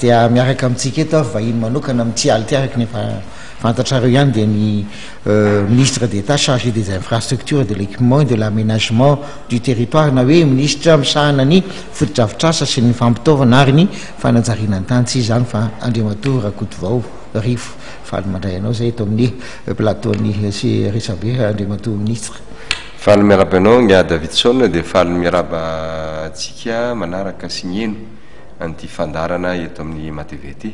Dia miaraka amintsika eto aho vahiny manokana amin'ity alina ity araka ny efa fantatrareo ihany dia ny Ministre d'Etat chargé des infrastructures, de l'équipement et de l'aménagement du territoire na hoe minisitra misahana ny fotodrafitrasa sy ny fampitaovana ary ny fanajariana ny tany, tsy iza izany fa Andriamatoa Rakotovao Rivo. Faly mandray anao izay eto amin'ny plateau-n'ny Resabe Andriamatoa Ministre. Faly miarahaba anao Ingahy Davidson dia faly miarahaba antsika manaraka sy miheno an'ity fandaharana eto amin'ny MATV ity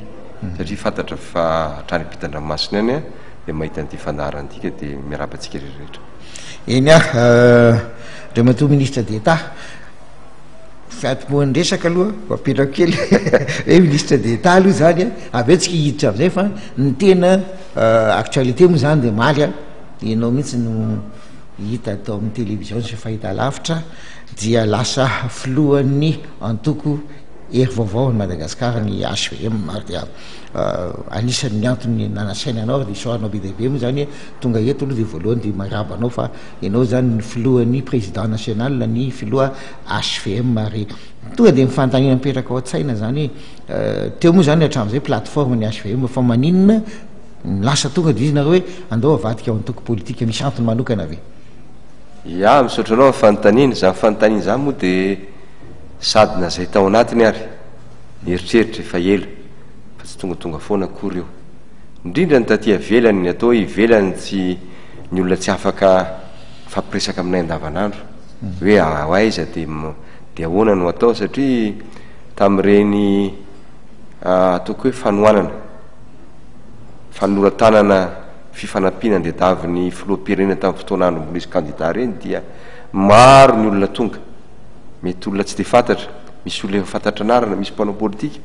satria fantatra fa hatrany ampitan-dranomasina any dia mahita an'ity fandaharana ity ka dia miarahaba antsika rehetra. Eny ah, Andriamatoa Ministre d'Etat, fiatombohan'ny resaka aloha apetrako kely hoe Ministre d'Etat aloha izany an, avy eo tsika hiditra amin'izay fa ny tena actualité moa izany dia omaly an, ianao mihitsy no hita tao amin'ny télévision sy fahitalavitra dia lasa filohan'ny antoko Hery Vaovao an'i Madagasikara ny HVM ary dia anisan'ny antony nanasaina anao ary dia isaorana be dia be moa izany hoe tonga eto aloha dia voalohany dia miarahaba anao fa ianao izany ny filohan'ny président national ny filoha HVM ary tonga dia ny fanontaniana mipetraka ao an-tsaina izany hoe teo moa izany hatramin'izay plateforme ny HVM fa maninona lasa tonga dia izy nareo hoe andao avadika ao antoko politika misy antony manokana ve? Ya, misaotra anao amin'ny fanontaniana. Izany fanontaniana izany moa dia sady na izay tao anatiny ary nieritreritra efa ela fa tsy tongatonga foana akory io. Indrindra ny taty ivelany, ny atao hoe ivelany tsy ny olona tsy afaka mifampiresaka aminay andavanandro hoe ao aiza dia dia ahoana no atao satria tamin'ireny ataoko hoe fanohanana, fanoloran-tanana fifanampiana ndedavin'ny filoham-pirenena tamin'ny fotoan'andro mbola izy kandida ireny dia maro ny olona tonga, mety olona tsy dia fantatra, misy olona efa fantatra anarana, misy mpanao politika,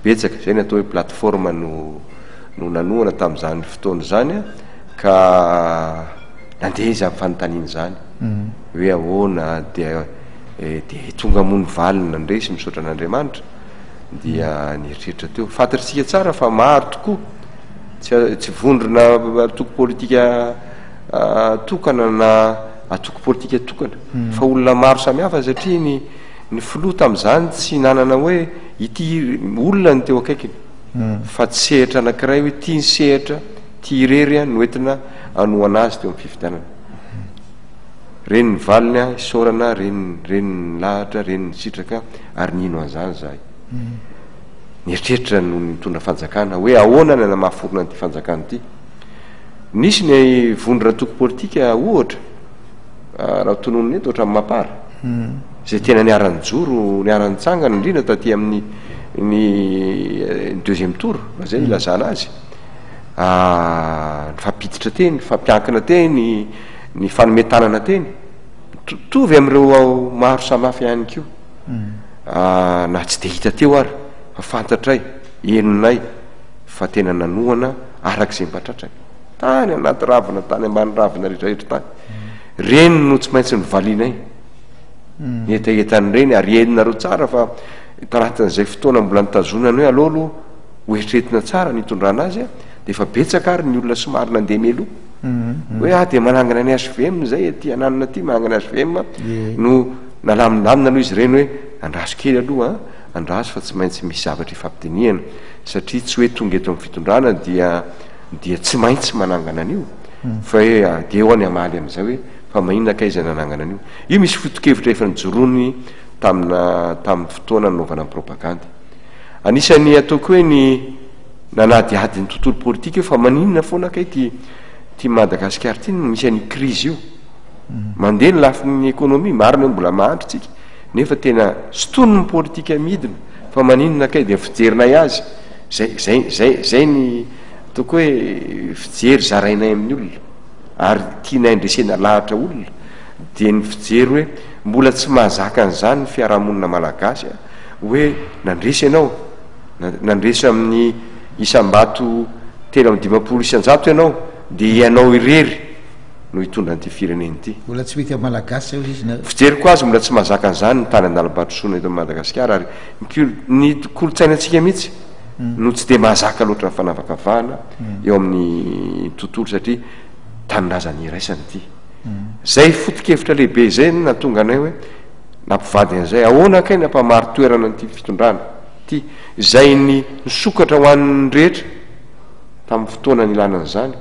betsaka, izay ny atao hoe plateforme no no nanohana tamin'izany fotoana izany ka nandeha izany fanontaniana izany hoe ahoana dia dia tonga moa ny valiny nandresy, misaotra an'Andriamanitra dia nieritreritra teo, fantatr'isika tsara fa maro tokoa Tsy tsy vondrona antoko politika tokana na antoko politika tokana fa olona maro samihafa satria ny ny filoha tamin'izany tsy nanana hoe ity olona no teo akaikiny fa tsy sehatra anankiray hoe ity ny sehatra, ity irery no entina hanohana azy teo amin'ny fifidianana. Reny ny valiny, isaorana, reny reny ny lahatra, reny ny sitraka ary nino an'izany izahay. Nieritreritra no nitondra fanjakana hoe ahoana ny hanamafy orina an'ity fanjakana ity. Nisy ny vondrona antoko politika ohatra, raha tononina eto ohatran'ny Mapar, izay tena niara-nijoro, niara-nitsangana indrindra taty amin'ny ny deuxième tour, raha izay no ilazana azy. Nifampiditra teny, nifampiankina teny, nifanome tanana teny. Mitovy amin'ireo maro samihafa ihany koa. Na tsy dia hita teo ary fa fantatray, henonay fa tena nanohana araka izay mba tratrany. Tany anaty ravina, tany ambany ravina rehetrarehetra tany. Ireny no tsy maintsy novalianay. Ny hetahetan'ireny ary henonareo tsara fa tanatin'izay fotoana mbola nitazonany hoe aleo aloha ho eritreretina tsara ny hitondrana azy dia efa betsaka ary ny olona somary nandeha mialoha. Hoe ah dia manangana ny HVM izay aty ananona aty, manangana HVM no Nalamindamina aloha izy ireny hoe andraso kely aloha an, andraso fa tsy maintsy misy zavatra ifampidinihana satria tsy hoe tonga eto amin'ny fitondrana dia dia tsy maintsy manangana an'io fa hoe dia eo aho ny hamaly amin'izay hoe fa maninona kay izay nanangana an'io. Io misy foto-kevitra efa nijoroany tamina tamin'ny fotoana nanaovana ny propagandy. Anisan'ny ataoko hoe ny nanadihady ny tontolo politika io fa maninona foana kay ity ity Madagasikara ity no misy an'io krizy io. Mandeha ny lafiny économie, marina hoe mbola mahantra tsika, nefa tena sintoniny ny politika midina, fa maninona kay dia fijerinay azy, zay zay zay zay ny ataoko hoe fijery zarainay amin'ny olona, ary tianay andresena lahatra olona, dia ny fijery hoe mbola tsy mahazaka an'izany ny fiarahamonina malagasy hoe nandresy ianao, nandresy amin'ny isam-bato 53% ianao, dia ianao irery no hitondra an'ity firenena ity. Mbola tsy mety amin'ny Malagasy zao izy na. Fijeriko azy mbola tsy mahazaka an'izany ny tany andalam-pandrosoana eto Madagasikara ary ny kul- ny kolontsainantsika mihitsy no tsy dia mahazaka loatra ny fanavakavahana eo amin'ny tontolo satria tanindrazana iraisana ity. Zay foto-kevitra lehibe izay no nahatonga anay hoe nampivady an'izay. Ahoana kay ny hampamari-toerana an'ity fitondrana? Ity, izay ny nisokatra ho an'ny rehetra tamin'ny fotoana nilana an'izany.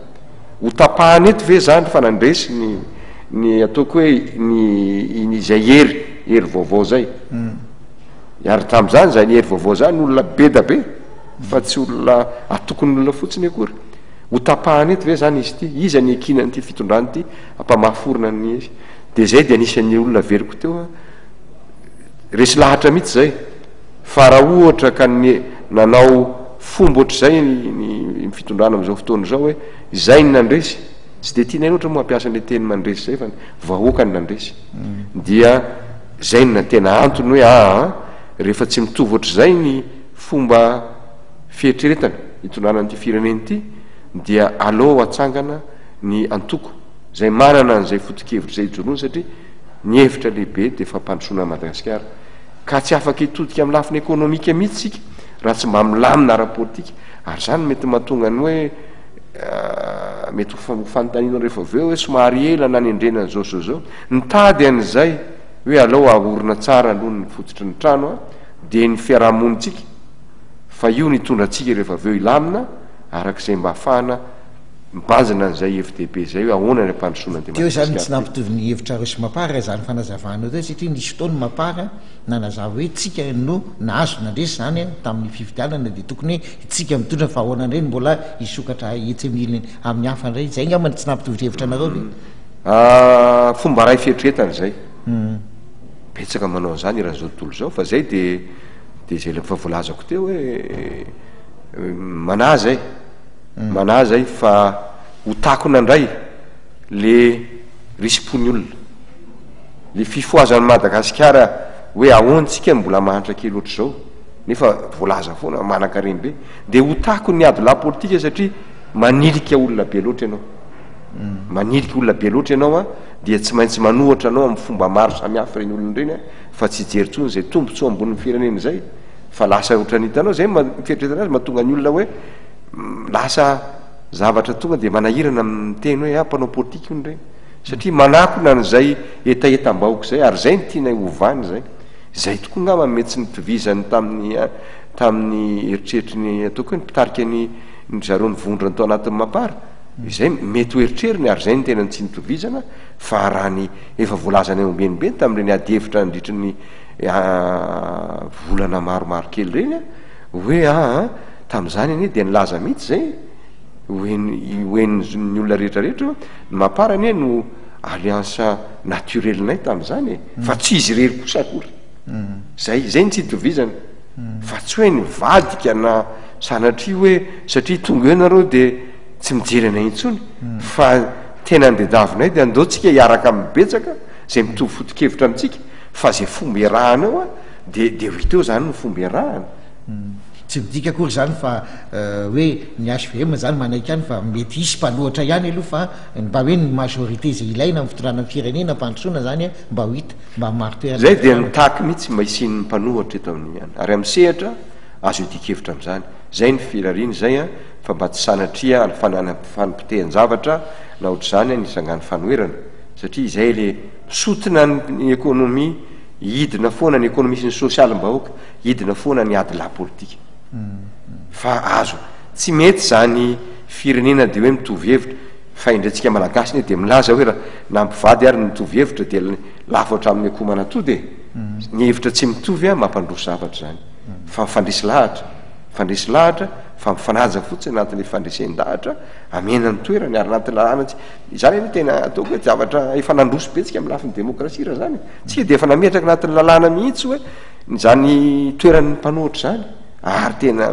Ho tapahana eto ve izany fa nandresy ny, ny ataoko hoe ny, ny izay hery, hery vaovao izay. Ary tamin'izany izany hery vaovao izany olona be da be, fa tsy olona atokon'olona fotsiny akory. Ho tapahana eto ve izany izy ity? Iza ny ekina an'ity fitondrana ity hampamafy orina ny izy? Dia izay dia anisan'ny olona averiko teo, resy lahatra mihitsy izay. Fa raha ohatra ka ny nanao fomba ohatr'izay ny ny fitondrana amin'izao fotoana izao hoe izay ny nandresy, tsy dia tianay loatra moa hampiasa an'ilay teny mandresy izay fa ny vahoaka no nandresy, dia izay no tena antony hoe aa rehefa tsy mitovy ohatr'izay ny fomba fieritreretana hitondrana an'ity firenena ity dia aleo atsangana ny antoko izay manana an'izay foto-kevitra izay ijoroany satria ny hevitra lehibe dia fampandrosoana an'i Madagasikara. Ka tsy afaka hitodika amin'ny lafiny ekonomika mihitsy isika raha tsy mba milamina ara-politika. Ary izany mety mahatonga ny hoe mety ho fanontaniana rehefa avy eo hoe somary ela nanendrena an'izao sy izao. Nitady an'izay hoe aleo ahorina tsara aloha ny fototry ny trano a, dia ny fiarahamonintsika fa io no hitondra antsika rehefa avy eo hilamina araka izay mba ahafahana mibanjina an'izay hevi-dehibe izay hoe ahoana ny hampandrosoana an'ity Teo izany tsy Madagasikara ity. nampitovy ny hevitrareo sy Mapar izany fanazavanao izay satria nisy fotoana ny Mapar nanazava hoe tsika no nahazo nandresy izany tamin'ny fifidianana dia tokony hoe itsika mitondra fa ahoana indray no mbola hisokatra etsy amin'ny amin'ny hafa indray. Izay angamba no tsy nampitovy hevitra anareo ve? Ah, fomba iray fieritreretana izay. Betsaka manao an'izany eran'izao tontolo izao fa izay dia dia izay efa voalazako teo hoe manahy izay. Manahy zay fa ho takona ndray le risi-pon'ny olona. Le fifohazan'i Madagasikara hoe ahoana tsika no mbola mahantra kely ohatr'izao nefa voalaza foana manan-karem-be de ho takon'ny ady lahy politika satria manilika olona be loatra ianao. Manilika olona be loatra ianao an dia tsy maintsy manohatra anao amin'ny fomba maro samihafa ireny olona ireny an fa tsy hijery intsony izay tombotsoa ambonin'ny firenena izay fa lasa ohatran'ny hitanao zay ny fieritreretana azy mahatonga ny olona hoe lasa zavatra tonga dia manahirana miteny hoe ah mpanao politika hono ireny satria manakona an'izay hetahetam-bahoaka izay ary izay no tianay hovana izay. Izay tokoa angamba no mety tsy nitovizany tamin'ny tamin'ny eritreritry ny ataoko hoe ny mpitarika ny ny zareo nivondrona tao anatin'ny Mapar. Izay mety ho eritreriny ary izay no tena tsy nitovizana fa raha ny efa voalazanay ombienimbeny tamin'ireny adihevitra nandritry ny volana maromaro kely ireny hoe aa Tamin'izany anie dia nilaza mihitsy izay ho heno ho henon'ny olona rehetra rehetra hoe ny Mapar anie no alliance naturelle-nay tamin'izany e, fa tsy izy irery kosa akory. Zay, zay ny tsy itovizana. Fa tsy hoe nivadika na sanatria hoe satria tonga eo nareo dia tsy mijery anay intsony, fa tena ndedavinay dia andao tsika hiaraka amin'ny betsaka izay mitovy foto-kevitra amintsika, fa izay fomba iarahana eo an, dia dia ho hita eo izany ny fomba iarahana. Tsy midika akory izany fa hoe ny hvm izany manaiky ihany fa mety hisy mpanohatra ihany aloha fa mba hoe ny majorité izay ilaina amin'ny fitondrana ny firenena hampandrosoana izany mba ho hita, mba marin-toerana Izay dia mitaky mihitsy mba hisian'ny mpanohatra eto amin'ny an, ary amin'ny sehatra azo iadian-kevitra amin'izany. Izay ny firariana izay an, fa mba tsy sanatria ny fananam-fanopotehan-javatra na ohatr'izany an, ny sangan'ny fanoherana, satria izay le misotona ny ekonomia, hidina foana ny ekonomia sy ny sosialim-bahoaka. hidina foana ny ady lahy politika fa azo tsy mety zany firenena de hoe mitovy hevitra fa indray tsika malagasy ne de milaza hoe raha na mpivady ary mitovy hevitra de lafo hatramin'ny akoho manatody e ny hevitra tsy mitovy a mampandroso zavatra zany fa mifandresy lahatra mifandresy lahatra fa mifanaja fotsiny anatin'le fandresen-dahatra amena ny toerany ary anatin'ny lalàna tsy izany aloha tena ataoko hoe zavatra efa nandroso betsika amin'ny lafiny demokrasia raha zany tsika de efa nametraka anatin'ny lalàna mihitsy hoe Izany toeran'ny mpanohitra izany ary tena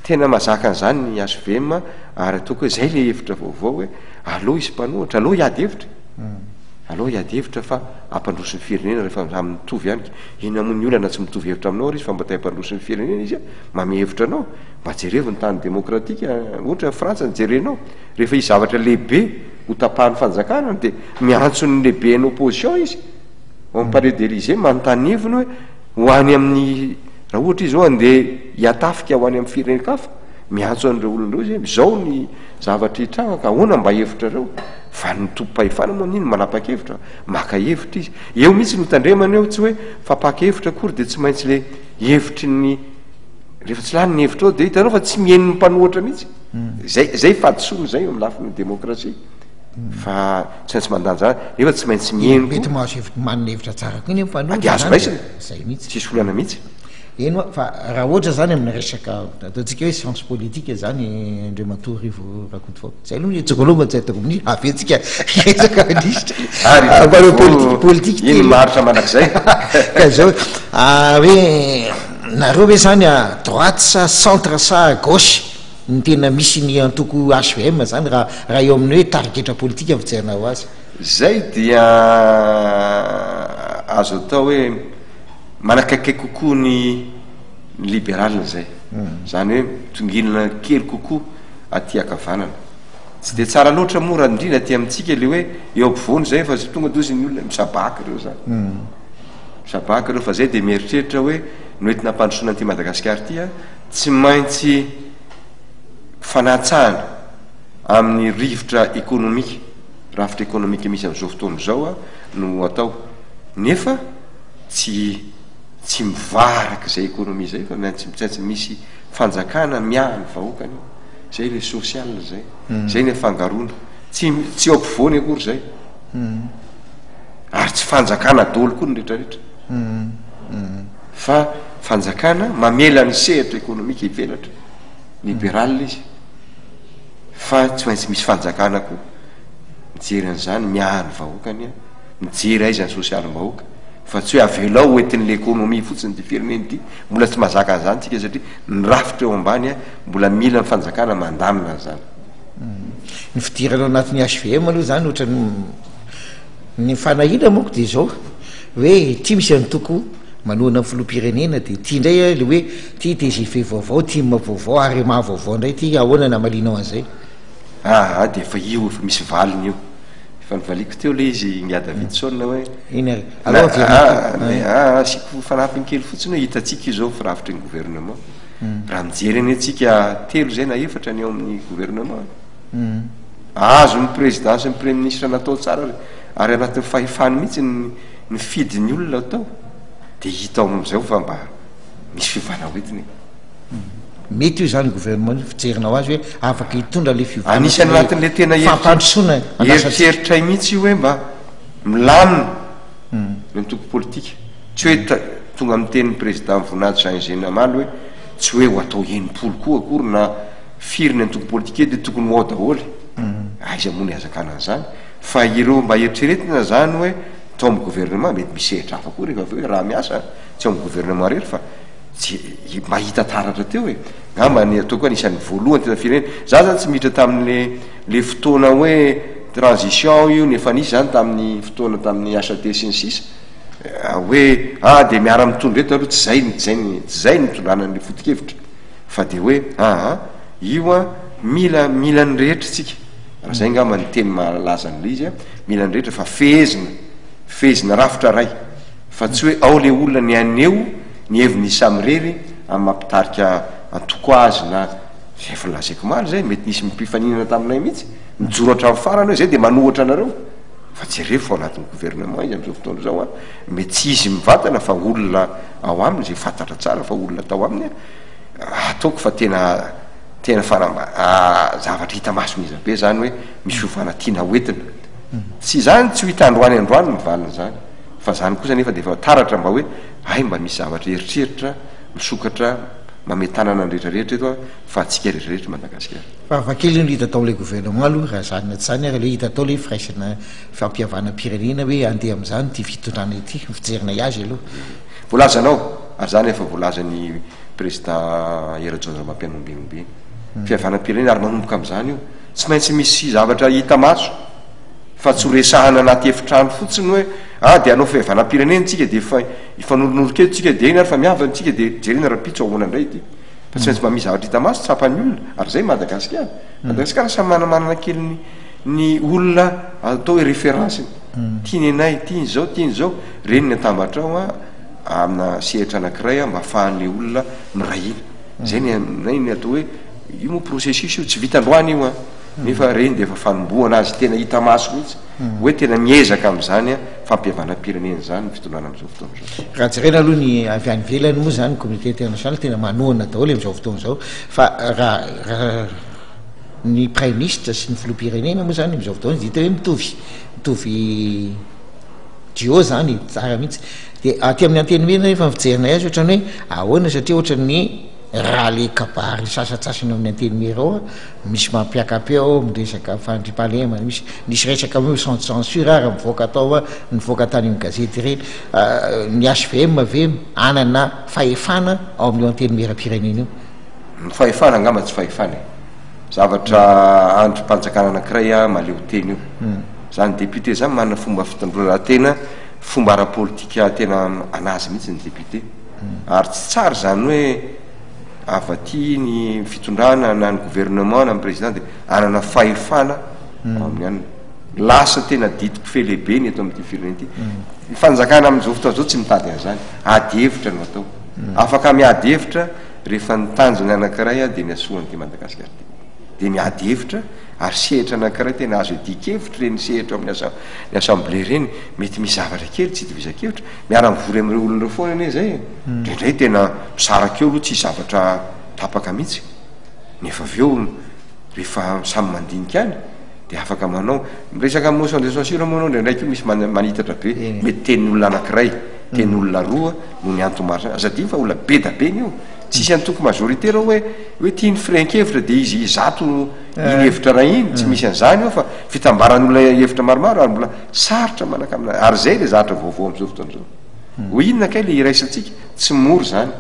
tena mazaka an'izany ny hvm ary ataoko hoe zay le hevitra vaovao hoe aleo hisy mpanohitra, aleo hiady hevitra, aleo hiady hevitra fa hampandroso ny firenena rehefa samy mitovy ihany ka, inona moa ny olana tsy mitovy hevitra aminao ary izy fa mba te hampandroso ny firenena izy manome hevitra anao, mba jerevo ny tany demokratika ohatra Frantsa no jerenao, rehefa hisy zavatra lehibe ho tapahan'ny fanjakana dia miantso ny lehiben'ny opposition izy. Ao amin'ny Palais de l'Elysée manontany heviny hoe ho any amin'ny, raha ohatra izy zao handeha hiatafika ho any amin'ny firenen-kafa, miantso an'ireo olona ireo izy hoe izao ny zavatra hitranga ka ahoana mba hevitrareo? Fa ny tompom-pahefana moa anie no manapa-kevitra, maka hevitra izy. Eo mihitsy no tandremana eo, tsy hoe fampaka hevitra akory dia tsy maintsy le hevitry ny. Rehefa tsy lany ny hevitrao dia hitanao fa tsy mihaino ny mpanohatra mihitsy. Zay zay fahadisoana zay eo amin'ny lafiny demokrasia. Fa tsy maintsy mandanja nefa tsy maintsy mihaino koa. Mety mahazo hevitra manana hevitra tsara koa ny mpanohitra. Dia azo raisina. Zay mihitsy. Tsisy olana mihitsy. Eny hoa fa raha ohatra zany amin'ny resaka ataontsika hoe science politique zany Andriamatoa Rivo Rakotovao. Zay aloha ny hetsiko aloha mba tsy ataoko amin'ny avy eo tsika hiresaka minisitra. Ary Mpanao politique politique iny maharitra mandrakizay. Ka zao hoe nareo ve zany à droite sa centre sa gauche ny tena misy ny antoko HVM zany raha raha eo amin'ny hoe tarigetra politika ny fijerinareo azy? Zay dia azo atao hoe manakaikaiky kokoa ny liberal zay. Zany hoe mitongilana kely kokoa aty ankavanana. Tsy dia tsara loatra moa raha indrindra aty amintsika le hoe eo ampovoany zay fa tonga de ozy ny olona misabaka ireo zany. Misabaka ireo fa zay dia mieritreritra hoe no entina hampandrosoana an'ity Madagasikara ity a, tsy maintsy fanatsahana amin'ny rivotra ekonomika, rafitra ekonomika misy amin'izao fotoana izao a no atao. Nefa tsy tsy mivaha araka izay ekonomia izay fa maintsy tsy maintsy misy fanjakana miahy ny vahoakany io. Zay le social zay. Zay ny afangaroana. Tsy tsy eo ampovoany akory zay. Ary tsy fanjakana daholo koa ny retraretra. Fa fanjakana mamela ny sehatra ekonomika hivelatra. Liberal izy. Fa tsy maintsy misy fanjakana koa mijery an'izany, miahy ny vahoakany, mijery aiza ny sosialim-bahoaka. Fa tsy hoe avelao ho entin'ny l'économie fotsiny ity firenena ity, mbola tsy mahazaka an'izany tsika satria ny rafitra eo ambany mbola mila ny fanjakana mandamina an'izany. Ny fidirana ao anatin'ny HVM aloha izany ohatran'ny ny fanahiana manko dia izao hoe ity misy antoko manohana ny filoham-pirenena dia ity indray le hoe ity tgv vaovao, tim vaovao, arema vaovao indray ity, ahoana ny hamalianao an'izay? Aa dia efa io efa misy valiny io. Efa novaliako teo ilay izy Ingahy Davidson hoe. Iny ary. Aleo averina kely. Aa asiako fanampiny kely fotsiny hoe hitantsika izao firafitry ny gouvernement. Raha mijery anie tsika telo izay na efatra ny ao amin'ny gouvernement. Azon'ny président sy ny premier ministre natao tsara ary ary anatin'ny fahefany mihitsy ny nifidy ny olona tao dia hita ao amin'izao fa mba misy fiovana hoentina e. Mety io izany gouvernement io fijerinao azy hoe afaka hitondra le fiovana Anisan'ny anatin'le tena fampandrosoana eritreritray mihitsy io hoe mba milamina ny antoko politika. Tsy hoe tonga amin'ny tenin'ny président Voninahitsy Jean Eugène namaly hoe tsy hoe ho atao 60 koa akory na firy ny antoko politika eto dia tokony ho ao daholo. Aiza moa ny hazakana an'izany? Fa ireo mba eritreretina izany hoe tao amin'ny gouvernement, mety misy sehatra hafa koa rehefa avy eo raha miasa, tsy ao amin'ny gouvernement irery fa Tsy mba hita taratra teo e! Ngamba ny ataoko hoe anisan'ny voalohany teto firenena. Za zany tsy miditra tamin'le le fotoana hoe transition io ny efa nisy zany tamin'ny fotoana tamin'ny HAT sy ny sisa hoe ah de miara mitondra eto aloha tsy zay tsy zay ny tsy zay nitondrana an'le foto-kevitra fa de hoe aa io an mila mila ny rehetra tsika raha zay ngamba ny teny mahalaza an'le izy an mila ny rehetra fa fehezina fehezina rafitra ray fa tsy hoe ao le olona ny haneho ny heviny izy samirery amin'ny maha mpitarika antoko azy na izay efa nolazaiko omaly izay, mety nisy mpifaninana taminay mihitsy nijoro hatramin'ny farany hoe zay dia manohatra anareo fa jereo fa ao anatin'ny gouvernement izy amin'izao fotoana izao an, mety tsy izy mivantana fa olona ao aminy izay fantatra tsara fa olona tao aminy an, ataoko fa tena tena fanamba zavatra hita maso ngeza be zany hoe misy fiovana tiana hoentina, tsy izany tsy ho hita androany androany ny valin'izany fa zany kosa nefa dia efa taratra mba hoe Hay mba misy zavatra eritreritra misokatra mamehy tanana ny rehetra rehetra eto a, fa antsika rehetra rehetra Madagasikara. Fa hafa kely ny hita tao ilay gouvernement aloha raha zany na tsy zany ary ilay hita tao ilay firaisana fampihavanam-pirenena hoe handeha amin'izany ity fitondrana ity, ny fijerinay azy aloha. Voalazanao, ary zany efa voalazan'ny président Hery Rajaonarimampianina ombieny ombieny. Fihavanam-pirenena ary manomboka amin'izany io. Tsy maintsy misy zavatra hita maso fa tsy ho resahana anaty efitrano fotsiny hoe Ah dia hanao fihavanam-pirenena tsika dia efa hifanoronoro kely tsika dia eny ary fa mihavana tsika dia jerena rahampitso ahoana indray ity. Fa tsy maintsy mba misy zavatra hita maso tsapan'ny olona ary izay Madagasikara. Madagasikara samy manamanana kely ny ny olona atao hoe référence-ny. Tia ny anay, tia ny izao, tia ny izao. Ireny ny atambatra ao amina sehatra anankiray mba ahafahan'ilay olona miray hina. Izay ny aminay ny atao hoe io moa processus io tsy vita androany io an. Nefa ireny dia efa fanombohana azy tena hita maso mihitsy hoe tena miezaka amin'izany fampihavanam-pirenena izany ny fitondrana amin'izao fotoana izao. Raha jerena aloha ny avy any ivelany moa izany communauté internationale tena manohana daholo amin'izao fotoana izao fa raha raha ny praiminisitra sy ny filoham-pirenena moa izany amin'izao fotoana izao dia hita hoe mitovy mitovy duo izany tsara mihitsy. Dia aty amin'ny antenimiera nefa ny fijerinay azy ohatran'ny hoe ahoana satria ohatran'ny raha le kabary sasantsasany ao amin'ny antenimiera ao misy mampiaka-peo ao miresaka fandriampahalemana, misy nisy resaka hoe sans censure ary mivoaka tao nivoaka tany amin'ny gazety ireny. Ny HVM ve hanana fahefana ao amin'io antenimieram-pirenena io? Ny fahefana angamba tsy fahefana e. Zavatra andrim-panjakana anankiray mahaleo tena io. Zany député zany manana fomba fitondran-tena, fomba ara-politika tena anazy mihitsy ny député. Ary tsy tsara izany hoe avy aty ny fitondrana na ny gouvernement na ny président dia hanana fahefana amin'ny anona. Lasa tena didim-pifehy lehibe ny eto amin'ity firenena ity. Ny fanjakana amin'izao fotoana izao tsy mitady an'izany. Ady hevitra no atao. Afaka miady hevitra rehefa ny tanjona anankiray dia ny hasoan'ity Madagasikara ity. Dia miady hevitra ary sehatra anankiray tena azo iadian-kevitra ireny sehatra ao amin'ny asa- ny assemblée ireny. Mety misy zavatra kely tsy itovizan-kevitra. Miara-mivory amin'ireo olona ireo foana anie izay e. Indraindray tena misaraka eo aloha tsisy zavatra tapaka mihitsy. Nefa avy eo rehefa samy mandinika any dia afaka manao. Miresaka motion de censure moa anao indraindray koa misy manitatra be. Mety tenin'olona anankiray, tenin'olona roa no ny antony maro samihafa. Aza adino fa olona be da be ny eo. Tsisy antoko majoritaire hoe hoe tia ny firehan-kevitra dia izy zato iny hevitra iray iny. Tsy misy an'izany eo fa fitambaran'olona hevitra maromaro ary mbola sarotra manakamina. Ary izay ilay zavatra vaovao amin'izao fotoana izao. Ho inona kay le iraisantsika? Tsy mora izany.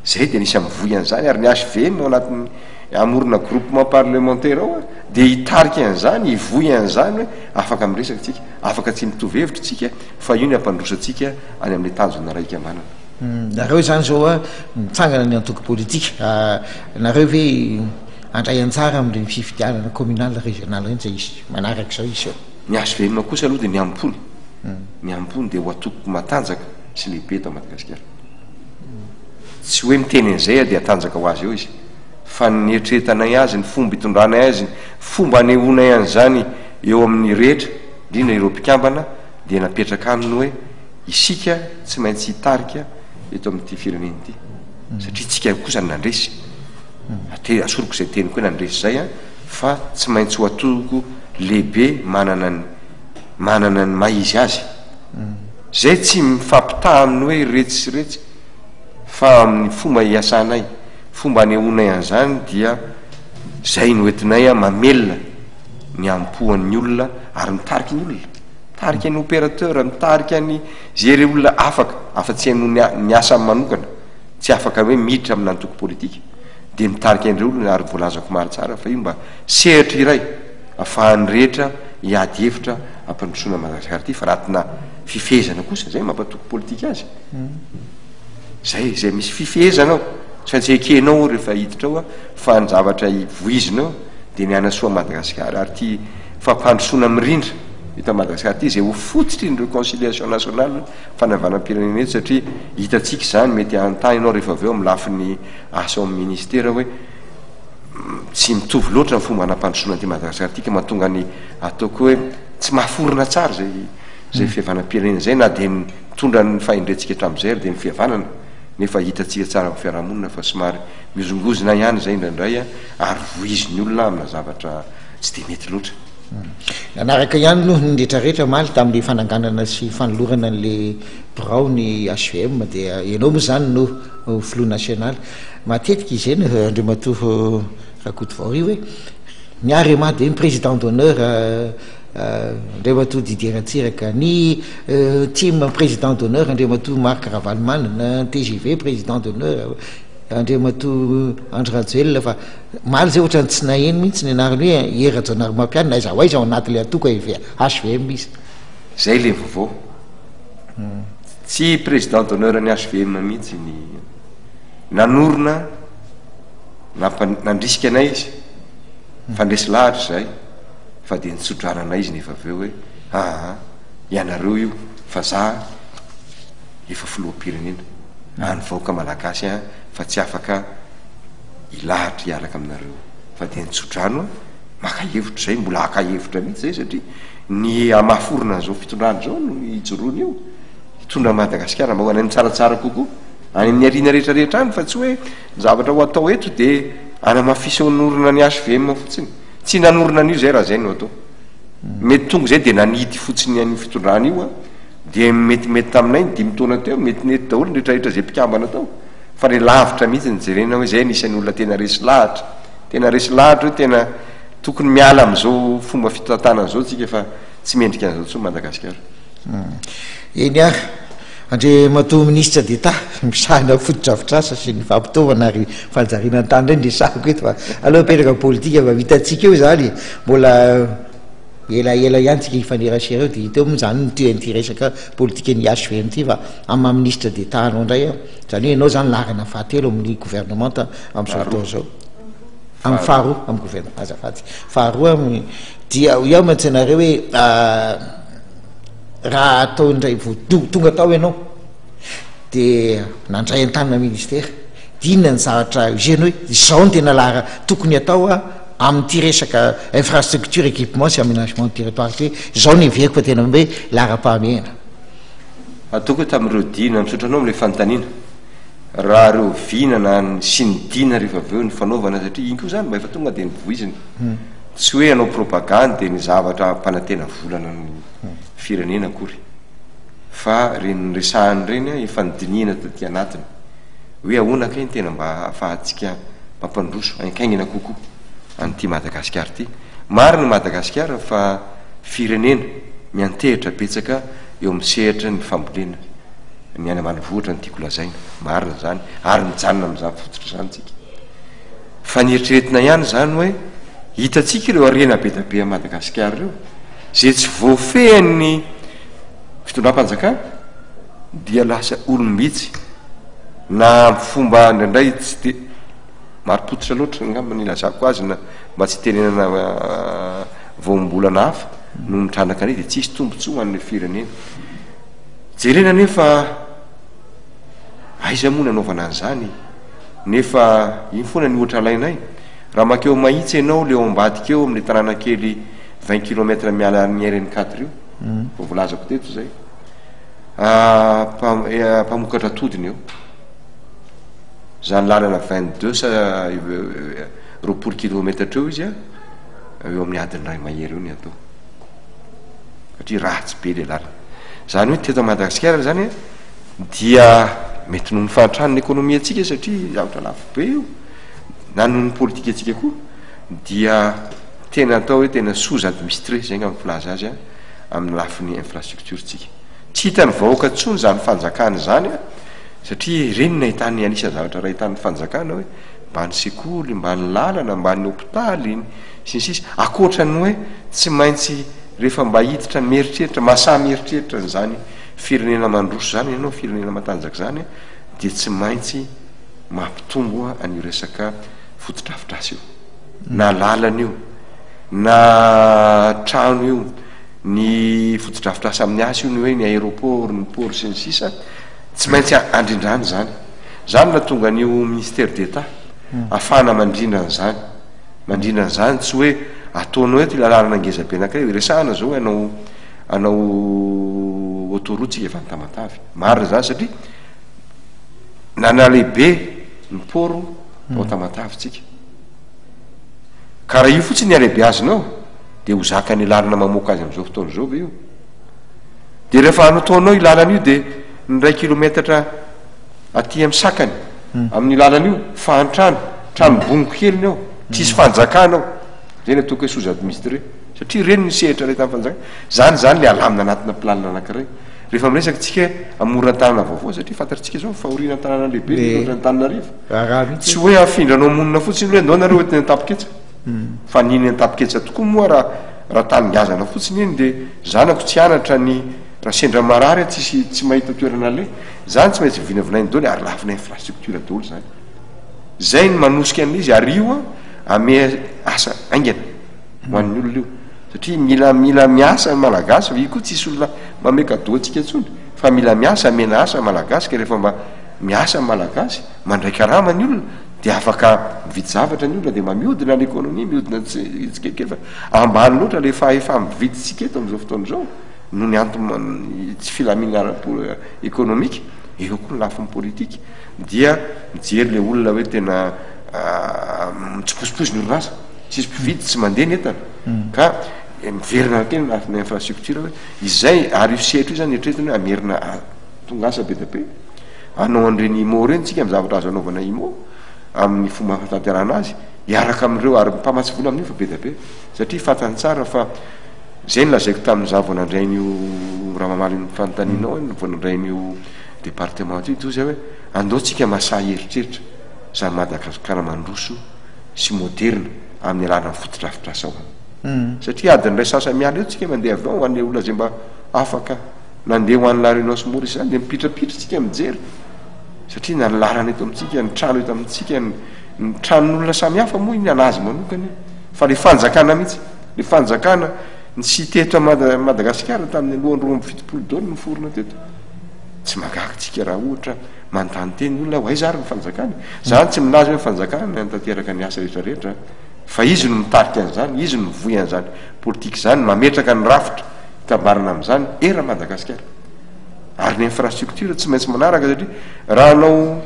Zay dia anisan'ny mivoy an'izany ary ny HVM ao anatin'ny hamorona groupement parlementaire ao dia hitarika an'izany, hivoy an'izany hoe afaka miresaka tsika, afaka tsy mitovy hevitra tsika fa io ny hampandroso antsika any amin'ilay tanjona iray ikambanana. Nareo izany izao a, mitsangana ny antoko politika, nareo ve handray anjara amin'ireny fifidianana communale, régionale ireny izay hisy manaraka izao hisy eo? Ny HVM kosa aloha dia ny am-pony. Ny ambony dia ho antoko matanjaka sy lehibe eto Madagasikara. Tsy hoe miteny an'izay aho dia hatanjaka ho azy eo izy, fa ny eritreretanay azy, ny fomba itondranay azy, ny fomba anehoanay an'izany eo amin'ny rehetra, indrindra ireo mpikambana, dia napetraka aminy hoe isika tsy maintsy hitarika eto amin'ity firenena ity, satria tsika kosa no nandresy. Ate, asoriko izay teniko hoe nandresy izay an, fa tsy maintsy ho antoko lehibe manana ny. manana ny maha izy azy. Zay tsy mifampitaha amin'ny hoe retsy sy retsy fa amin'ny fomba iasanay, fomba anehoanay an'izany dia zay no entinay mamelona ny ampohan'ny olona ary mitarika ny olona, mitarika ny opérateur, mitarika ny ze re olona afaka, afa-tsy noho ny ny asany manokana, tsy afaka hoe miditra amina antoko politika dia mitarika an'ireo olona ary voalazako omaly tsara fa io mba sehatra iray. afahan'ny rehetra hiady hevitra hampandrosoana an'i Madagasikara ity fa anatina fifehezana kosa, zay mampatoky politika azy, zay zay misy fifehezana ao, tsy maintsy ekenao ao rehefa hiditra ao fa ny zavatra voizina ao dia ny hanasoa an'i Madagasikara ary ity fampandrosoana mirindra eto Madagasikara ity zay ho fototry ny réconciliation nationale fanavanam-pirenena eto satria hitantsika izany mety hanontany ianao rehefa avy eo amin'ny lafiny asa ao amin'ny ministera hoe tsy mitovy loatra ny fomba nampandrosoana an'ity Madagasikara ity ka mahatonga ny ataoko hoe tsy mahaforona tsara izay izay fihavanam-pirenena izay na dia nitondra ny fahendrentsika hatramin'izay ary dia ny fihavanana nefa hitantsika tsara amin'ny fiarahamonina fa somary mihozongozona ihany izay indraindray ary voizin'ny olona amina zavatra tsy dia mety loatra. Nanaraka ihany aloha ny retraretra omaly tamin'ilay fananganana sy fanolorana an'ilay birao ny HVM dia ianao moa izany no filoha nasionaly. Matetika izay no Andriamatoa Rakotovao io hoe ny Arema dia ny président d'honneur Andriamatoa Didier Ratsiraka, ny tim président d'honneur Andriamatoa Marc Ravalomanana, ny tgv président d'honneur Andriamatoa Andry Rajoelina fa omaly zay ohatran'ny tsy naheno mihitsy ny anarany hoe Hery Rajaonarimampianina aiza ho aiza ao anatin'ilay antoko HVM izy. Zay le vaovao. Tsy président d'honneur ny HVM mihitsy ny Nanorina, nampa, nandrisika anay izy, nifandresy lahatra izahay, fa dia nitsodrano anay izy nefa avy eo hoe, aa, ianareo io, fa za efa filoham-pirenena, any vahoaka malagasy an, fa tsy afaka hilahatra hiaraka aminareo. Fa dia nitsodrano an, Maka hevitra izay, mbola haka hevitra mihitsy izay satria ny hamaforona an'izao fitondrana izao no ijoroana io. Hitondra an'i Madagasikara mba ho any amin'ny tsaratsara kokoa, any amin'ny arina rehetra rehetra any fa tsy hoe ny zavatra ho atao eto dia hanamafisanorina ny HVM fotsiny. Tsy nanorina an'io izay raha izay no atao. Mety tonga izay dia nanidy fotsiny an'io fitondrana io an, dia metimety taminay ny dimy taona teo, metinety daholo ny rehetra rehetra izay mpikambana tao. Fa le lavitra mihitsy no jerena hoe izay anisan'ny olona tena resy lahatra, tena resy lahatra hoe tena tokony miala amin'izao fomba fitantanana izao tsika fa tsy mendrika an'izao intsony Madagasikara. Eny ary, Andriamatoa Minisitra d'Etat misahana fotodrafitrasa sy ny fampitaovana ary fanajariana ny tany indray no resahako eto fa aleo apetraka ny politika fa vitantsika eo izany e, mbola elaela ihany tsika hifanerasera eo dia hita eo moa izany ny tohin'ity resaka politikan'ny HVM ity fa amin'ny maha Minisitra d'Etat anao indray aho, izany hoe ianao izany laharana fahatelo amin'ny governemanta amin'izao fotoana izao, amin'ny faharoa amin'ny governemanta, azafady, faharoa amin'ny, dia hoy aho mantsy anareo hoe Raha atao indray vao tonga tao ianao dia nandray an-tanana ministera, dia inona ny zavatra heverina hoe izao no tena lahara tokony atao amin'ity resaka infrastructure, équipement sy aménagement du territoire ity hoe izao no heveriko fa tena hoe laharam-pahamehana. Ataoko hoe tamin'ireo dina, misaotra anao amin'ilay fanontaniana, raha ireo vina na ny sy ny dina rehefa avy eo ny fanaovana satria iny koa izany mba efa tonga dia novoizina. Tsy hoe hanao propagandy dia ny zavatra hampanantena volana ny firenena akory fa ireny niresahana ireny efa nodinihina taty anatiny hoe ahoana kay ny tena mba ahafahantsika mampandroso hainkaingana kokoa an'ity Madagasikara ity. Marina i Madagasikara fa firenena miantehitra betsaka eo amin'ny sehatry ny fambolena ny any ambanivohitra no tiako lazaina. Marina izany ary mijanona amin'izany fototra izany tsika. Fa ny eritreretina ihany izany hoe hitantsika ireo harena be dia be an'i Madagasikara ireo, izay tsy voafehin'ny fitondram-panjakana dia lasa olom-bitsy na amin'ny fomba indraindray tsy dia marim-pototra loatra angamba ny ilazako azy na mba tsy hitenenana voambolana hafa no mitrandraka an'io dia tsisy tombontsoa ho an'ny firenena. Jerena anefa aiza moa nanaovana an'izany? Nefa iny foana ny ohatra alainay. Raha makeo Mahitsy ianao le ao ambadika eo amin'le tanàna kely 20 kilomètre miala an'ny RN 4 io, efa voalazako teto izay, mpamokatra atody ny eo. Zany lalana 22 sa 20 kilomètre eo izy an, eo amin'ny adiny iray mahery eo ny atao. Satria ratsy be le lalana. Zany hoe teto Madagasikara zany an, dia mety noho ny fahantran'ny ekonomiantsika satria zavatra lafo be io, na noho ny politikantsika koa, dia tena atao hoe tena sous administré, zay angamba filaza azy an, amin'ny lafiny infrastructure tsika. Tsy hitan'ny vahoaka intsony izany fanjakana izany an, satria ireny no nahitany, anisan'ny zavatra nahitan'ny fanjakana hoe mba ny sekoly, mba ny lalana, mba ny hopitaly, sy ny sisa, ankoatra ny hoe tsy maintsy rehefa mba hiditra mieritreritra, mahasahy mieritreritra an'izany firenena mandroso zany ianao, firenena matanjaka zany dia tsy maintsy mampitombo an'io resaka fotodrafitrasa io, na lalana io, na trano io, ny fotodrafitrasa amin'ny asa io, ny hoe ny aéroport, ny port sy ny sisa, tsy maintsy andrindrana izany. Zany no nahatonga an'io ministère d'Etat, ahafahana mandrindra an'izany, mandrindra an'izany, tsy hoe ataonao eto ilay lalana ngeza be anankiray, resahana zao hoe hanao hanao autoroute tsika avy any Tamatave. Marina izany satria nanalehibe ny port tao Tamatave tsika. Ka raha io fotsiny ny halehibeazina ao dia ho zakan'ny lalana mamoaka azy amin'izao fotoana izao ve io? Dia rehefa anotaonao io lalana io dia ny iray kilometatra aty amin'ny sakany amin'io lalana io fahantrana, trano bongo kely ny ao, tsisy fanjakana ao. Zay ny ataoko hoe sous administré. Satria ireny ny sehatra iray tamin'ny fanjakana. Zany izany le alamina anatina planina anankiray. Rehefa miresaka tsika hoe hamorona tanàna vaovao, satria fantatritsika izao fa fahoriana tanàna lehibe ny ohatran'ny Antananarivo. Raharaha mihitsy. Tsy hoe afindranao monina fotsiny hoe ndao nareo entina an-tampoketsa. Fa ny eny an-tampoketsa tokoa moa raha raha tany ngazana fotsiny iny dia zanako tsy hianatra ny raha sendra marary aho tsisy tsy mahita toerana aleha. Zany tsy maintsy vinavinainy daholo ary lafina infrastructure daholo zany. Zay no manosika an'ilay izy ary io an ame asa haingana. ho an'ny olona io satria mila mila miasa ny malagasy fa io koa tsisy olona manome cadeau antsika intsony fa mila miasa amena asa ny malagasy ka rehefa mba miasa ny malagasy mandray karama ny olona. Dia afaka mividy zavatra ny olona dia mba mihodina ny économie, mihodina tsikelikely fa ambany loatra le fahefa-mividintsika eto amin'izao fotoana izao noho ny antony tsy filaminana ara-ekonomika, eo koa ny lafiny politika dia mijery le olona hoe tena mitsipozipozy ny orinasa, tsisy mpividy, tsy mandeha ny entana ka miverina kely ny lafiny infrastructure hoe izay ary io sehatra io zany eritreretina hoe hamerina tonga asa be dia be. Hanao an'ireny IMO ireny tsika amin'ny zavatra azo anaovana IMO amin'ny fomba fanatanterahana azy hiaraka amin'ireo ary mpamatsy vola amin'io fa be dia be satria fantany tsara fa zay no lazaiko tamin'ny za vao nandray an'io raha mamaly ny fanontanianao aho vao nandray an'io département io de hoy za hoe andao tsika masahy hieritreritra zany Madagasikara mandroso sy moderina amin'ny alalan'ny fotodrafitrasa ao satria adiny iray sasany miala eo tsika mandeha avion ho an'ilay olona zay mba afaka Nandeha ho any La Réunion sy Maurice izany dia mipitrapitra tsika mijery satria na ny lalana eto amintsika, ny trano eto amintsika, ny ny tranon'olona samihafa moa iny an'azy manokana io fa le fanjakana mihitsy, le fanjakana ny cité eto Mada- Madagasikara tamin'ny alohan'ny 72 daholo niforona teto. Tsy mahagaga tsika raha ohatra manontany tena ny olona hoe aiza ary ny fanjakana? Zany tsy milaza hoe ny fanjakana no hanatanteraka ny asa rehetra rehetra fa izy no mitarika an'izany, izy no mivoy an'izany politika izany, mametraka ny rafitra. Hitambarana amin'izany eran'i Madagasikara. Ary ny infrastructure tsy maintsy manaraka satria raha hanao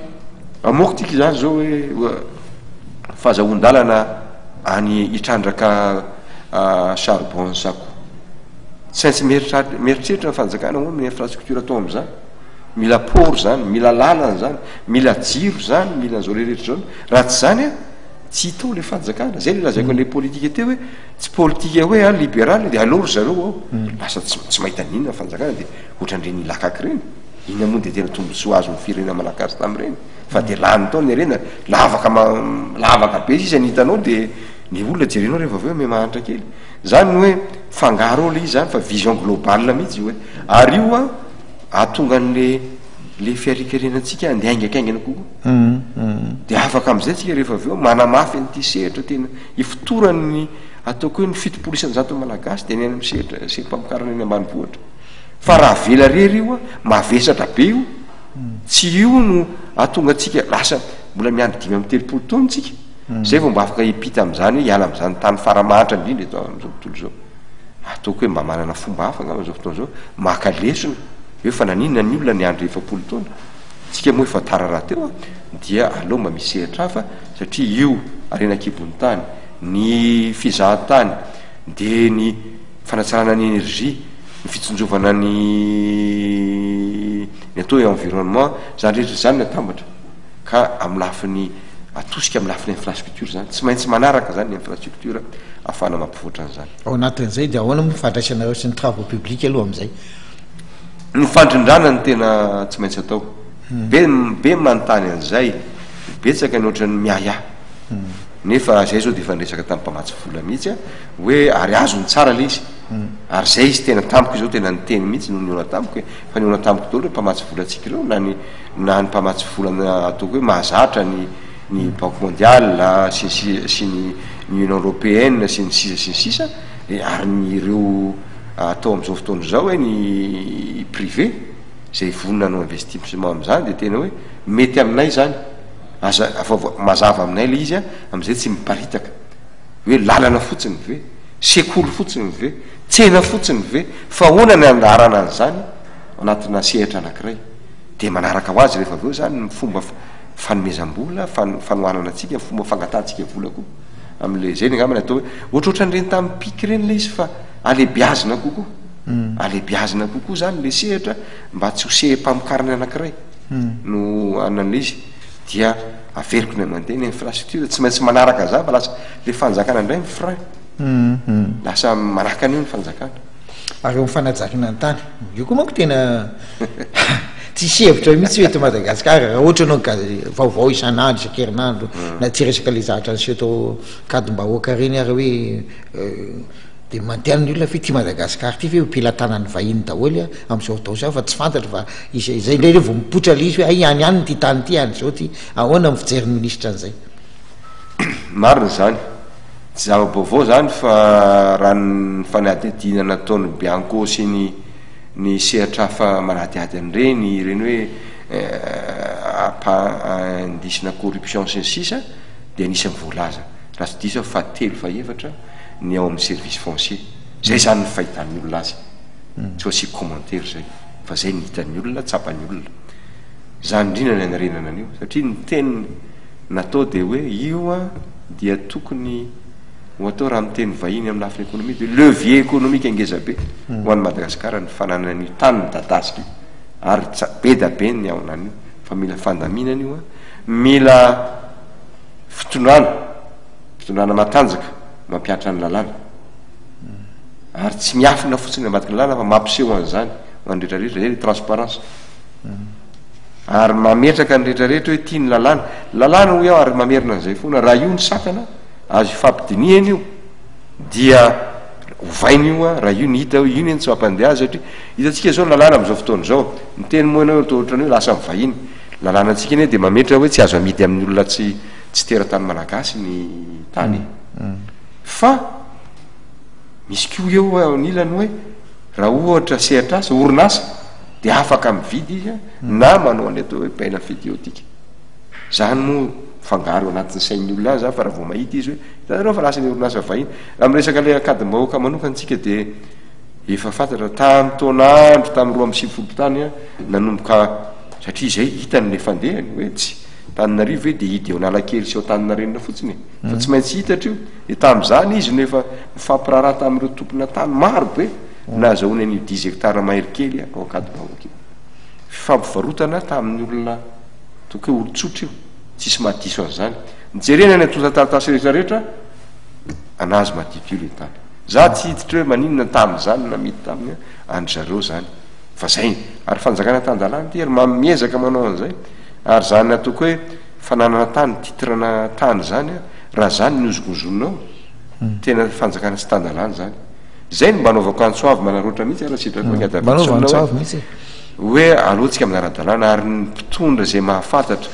amoaka tsika izany zao hoe fahazahoan-dalana any hitrandraka charbon sakoa. Tsy maintsy mieritreritra ny fanjakana ahoana ny infrastructure atao amin'izany. Mila port izany, mila lalana izany, mila jiro izany, mila an'izao rehetra izao. Raha tsy izany an, tsy hita ao ilay fanjakana. Izay ilay lazaiko an'ilay politika teo hoe Tsy politika hoe a libéral de aleo ry zareo ao, lasa tsy tsy mahita n'inona ny fanjakana de ohatran'ireny ilakaka ireny, inona moa de tena tombotsoa azon'ny firenena malagasy tamin'ireny fa de lany tao ny harena, lavaka ma- lavaka be sisa ny hitanao de ny olona jerenao rehefa avy eo miha mahantra kely, zany ny hoe fangaro ao le izy zany fa vision globale mihitsy io hoe ary io an ahatonga an'le le fiharikarenantsika andeha haingankaingana kokoa de afaka am'izay tsika rehefa avy eo manamafy an'ity sehatra tena Ifotoran'ny ataoko hoe ny 70% Malagasy dia ny any amin'ny sehatra seha-pamokarana eny ambanivohitra. Fa raha avela irery io, mavesatra be io, tsy io no hahatonga antsika lasa mbola miandry 35 taona tsika, zay vao mba afaka hiampita amin'izany hoe hiala amin'izany tany fara mahantra indrindra eto amin'izao tontolo izao. Ataoko hoe mba manana fomba hafa angamba amin'izao fotoana izao, maka lesona hoe fa naninona ny olona niandry 40 taona. Tsika moa efa tara rahateo dia aleo mba misy sehatra hafa satria io harena an-kibon'ny tany, ny fizahantany, dia ny fanatsarana ny énergie, ny fitsinjovana ny ny atao hoe environnement, izany rehetra izany no atambatra ka amin'ny lafiny atosika amin'ny lafiny infrastructure izany, tsy maintsy manaraka izany ny infrastructure ahafahana mampivoatra an'izany. Ao anatin'izay dia ahoana moa ny fandraisanareo sy ny travaux publics aloha amin'izay? Ny fandrindrana no tena tsy maintsy atao. Be be ny manontany an'izay, betsaka ny ohatran'ny miahiahy. Nefa zay zao de efa niresaka tamin'ny mpamatsy vola mihitsy aho, hoe ary azony tsara le izy. Ary zay izy tena tamiko izao tena niteny mihitsy no nihaona tamiko e, fa nihaona tamiko daholo ireo mpamatsy vola antsika ireo, na ny na ny mpamatsy vola ataoko hoe mahazatra ny ny banque mondiale sy ny sisa sy ny ny union européenne sy ny sisa sy ny sisa, ary ny ireo atao amin'izao fotoana izao hoe ny privé izay vonona hanao investissement amin'izany dia tena hoe mety aminay izany, aza afa mazava aminay ilay izy an, amin'izay tsy miparitaka hoe lalana fotsiny ve, sekoly fotsiny ve, tsena fotsiny ve, fa ahoana ny handaharana an'izany anatina sehatra anankiray, dia manaraka ho azy rehefa avy eo izany ny fomba fanomezam-bola, fanohanana antsika, ny fomba fangatahantsika vola koa amin'ilay, izay angamba ny atao hoe ohatrohatran'ireny tamin'ny pic ireny ilay izy fa alebiazina kokoa, alebiazina kokoa zany le sehatra mba tsy ho seha-pamokarana anankiray no anan'le izy, dia averiko indray mandeha ny infrastructure tsy maintsy manaraka an'izany fa lasa le fanjakana indray mi-frein, lasa manakana eo ny fanjakana. Ary eo amin'ny fanajariana ny tany, io koa manko tena tsisy hevitra mihitsy eto Madagasikara raha ohatra ianao gaze- vaovao isan'andro isan-kerinandro na tsy resaka le zavatra niseho tao Ankadimbahoaka ireny ary hoe Dia mandeha ny olona ve ity Madagascar ity ve ho pelatanan'ny vahiny daholo amin'izao fotoana izao fa tsy fantatra fa izay izay indray re vao mipoitra ilay izy hoe hay any any ity tany ity any izao ity. Ahoana ny fijerin'ny minisitra an'izay? Marina izany. Tsy zava-baovao izany fa raha ny fanadihadiana nataon'ny Bianco sy ny ny sehatra hafa manadihady an'ireny, ireny hoe. Indicena corruption sy ny sisa dia anisan'ny voalaza, raha tsy diso aho, fahatelo fahefatra ny ao amin'ny service foncier. Zay zany ny fahitan'ny olona azy. Tsy ho asiako commentaire zay fa zay ny hitan'ny olona, tsapan'ny olona. Zany indrindra ny hanarenana an'io satria ny teny natao dia hoe io an dia tokony ho atao raha miteny vahiny amin'ny lafiny économie dia levier économique ngeza be ho an'i Madagasikara ny fananana an'io tany midadasika io ary be da be ny ao anan'io fa mila fandaminana io an, mila fitondrana, fitondrana matanjaka mampihatra ny lalàna ary tsy miafina fotsiny ambadiky ny lalàna fa mampiseho an'izany ho an'ny rehetra rehetra, zay le transparence ary mametraka ny rehetra rehetra hoe ity ny lalàna, lalàna hoy aho ary mamerina an'izay foana, raha io ny sakana azo ifampidinihana io dia ovaina io an, raha io ny hita hoe io anie no tsy mampandeha azy satria hitantsika izao ny lalàna amin'izao fotoana izao, miteny moa ianao hoe ohatran'ny hoe lasa ny vahiny, lalànantsika anie dia mametra hoe tsy azo amidy amin'ny olona tsy tsy teratany malagasy ny tany e, fa misy koa eo anilany hoe raha ohatra sehatr'asa, orinasa dia afaka mividy izy an, na manao an'ilay atao hoe bail emphytéotique, zany moa mifangaro anatin'ny sain'ny olona any zany fa raha vao mahita izy hoe hitanareo fa lasa ny orinasa vahiny, raha miresaka ilay ankadim-bahoaka manokana tsika dia efa fantatra tamin'ny taon'andro tamin'ny 92 tany an, nanomboka satria izay hitany le fandehany hoe tsy Antananarivo ve dia hidy eo Analakely sy eo Antaninarenina fotsiny e, fa tsy maintsy hitatra io, dia tamin'izany izy no efa nifampiraharaha tamin'ireo tompona tany maro be nahazahoany an'io dix hectares mahery kely ao Ankadimbahoaka io. Fifampivarotana tamin'ny olona ataoko hoe olon-tsotra io, tsisy mahadiso an'izany. Nijerena ny antontan-taratasy rehetra rehetra, anazy madiodio ilay tany. Za tsy hiditra hoe maninona tamin'izany no namidy taminy an-dry zareo izany, fa zay, ary fanjakana tan-dalàna ity ary miezaka manao an'izay, ary izany ataoko hoe fananana tany, titre-na tany izany an, raha izany ny hozongozonina ao, tena fanjakana tsy tan-dalàna izany. Zay no mba anaovako antso avo manaraotra mihitsy ary sitrako hoe Manaova antso avo mihitsy e. Hoe aleo tsika manara-dalàna ary ny mpitondra izay mahafantatra